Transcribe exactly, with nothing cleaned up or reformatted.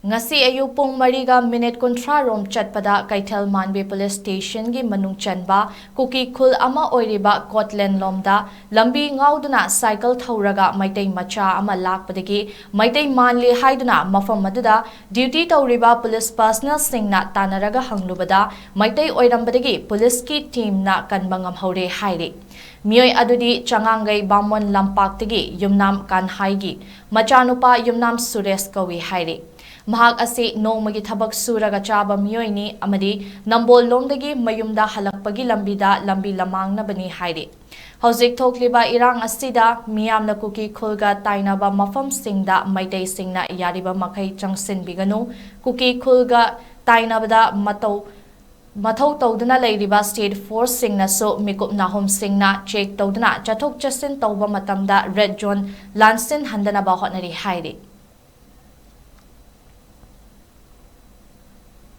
ꯉꯁꯤ ꯑꯌꯨꯛ ꯄꯨꯡ ꯃꯔꯤꯒ ꯃꯤꯅꯤꯠ ꯀꯨꯟꯊ꯭ꯔꯥ ꯔꯣꯝ ꯆꯠꯄꯗ ꯀꯩꯊꯦꯜ ꯃꯥꯟꯕꯤ ꯄꯨꯂꯤꯁ ꯁ꯭ꯇꯦꯁꯟꯒꯤ ꯃꯅꯨꯡ ꯆꯟꯕ ꯀꯨꯀꯤ ꯈꯨꯜ ꯑꯃ ꯑꯣꯏꯔꯤꯕ ꯀꯣꯠꯂꯦꯟ ꯂꯣꯝꯗ ꯂꯝꯕꯤ ꯉꯥꯎꯗꯨꯅ ꯁꯥꯏꯀꯜ ꯊꯧꯔꯒ ꯃꯩꯇꯩ ꯃꯆꯥ ꯑꯃ ꯂꯥꯛꯄꯗꯒꯤ ꯃꯩꯇꯩ ꯃꯥꯜꯂꯤ ꯍꯥꯏꯗꯨꯅ ꯃꯐꯝ ꯑꯗꯨꯗ ꯗ꯭ꯌꯨꯇꯤ ꯇꯧꯔꯤꯕ ꯄꯨꯂꯤꯁ ꯄꯔꯁꯅꯦꯜꯁꯤꯡꯅ ꯇꯥꯟꯅꯔꯒ ꯍꯪꯂꯨꯕꯗ ꯃꯩꯇꯩ ꯑꯣꯏꯔꯝꯕꯗꯒꯤ ꯄꯨꯂꯤꯁꯀꯤ ꯇꯤꯝꯅ ꯀꯟꯕ ꯉꯝꯍꯧꯔꯦ ꯍꯥꯏꯔꯤ꯫ ꯃꯤꯑꯣꯏ ꯑꯗꯨꯗꯤ ꯆꯉꯥꯡꯒꯩ ꯕꯥꯃꯣꯟ ꯂꯝꯄꯥꯛꯇꯒꯤ ꯌꯨꯝꯅꯥꯝ ꯀꯥꯟꯍꯥꯏꯒꯤ ꯃꯆꯥꯅꯨꯄꯥ ꯌꯨꯝꯅꯥꯝ ꯁꯨꯔꯦꯁ ꯀꯧꯏ ꯍꯥꯏꯔꯤ꯫ ꯃꯍꯥꯛ ꯑꯁꯤ ꯅꯣꯡꯃꯒꯤ ꯊꯕꯛ ꯁꯨꯔꯒ ꯆꯥꯕ ꯃꯤꯑꯣꯏꯅꯤ ꯑꯃꯗꯤ ꯅꯝꯕꯣꯜꯂꯣꯝꯗꯒꯤ ꯃꯌꯨꯝꯗ ꯍꯜꯂꯛꯄꯒꯤ ꯂꯝꯕꯤꯗ ꯂꯝꯕꯤ ꯂꯃꯥꯡꯅꯕꯅꯤ ꯍꯥꯏꯔꯤ꯫ ꯍꯧꯖꯤꯛ ꯊꯣꯛꯂꯤꯕ ꯏꯔꯥꯡ ꯑꯁꯤꯗ ꯃꯤꯌꯥꯝꯅ ꯀꯨꯀꯤ ꯈꯨꯜꯒ ꯇꯥꯏꯅꯕ ꯃꯐꯝꯁꯤꯡꯗ ꯃꯩꯇꯩꯁꯤꯡꯅ ꯌꯥꯔꯤꯕ ꯃꯈꯩ ꯆꯪꯁꯤꯟꯕꯤꯒꯅꯨ꯫ ꯀꯨꯀꯤ ꯈꯨꯜꯒ ꯇꯥꯏꯅꯕꯗ ꯃꯇꯧ ꯃꯊꯧ ꯇꯧꯗꯨꯅ ꯂꯩꯔꯤꯕ ꯁ꯭ꯇꯦꯠ ꯐꯣꯔꯁꯁꯤꯡꯅꯁꯨ ꯃꯤꯀꯨꯞ ꯅꯥꯍꯨꯝꯁꯤꯡꯅ ꯆꯦꯛ ꯇꯧꯗꯨꯅ ꯆꯠꯊꯣꯛ ꯆꯠꯁꯤꯟ ꯇꯧꯕ ꯃꯇꯝꯗ ꯔꯦꯗ ꯖꯣꯟ ꯂꯥꯟꯁꯤꯟꯍꯟꯗꯅꯕ ꯍꯣꯠꯅꯔꯤ ꯍꯥꯏꯔꯤ꯫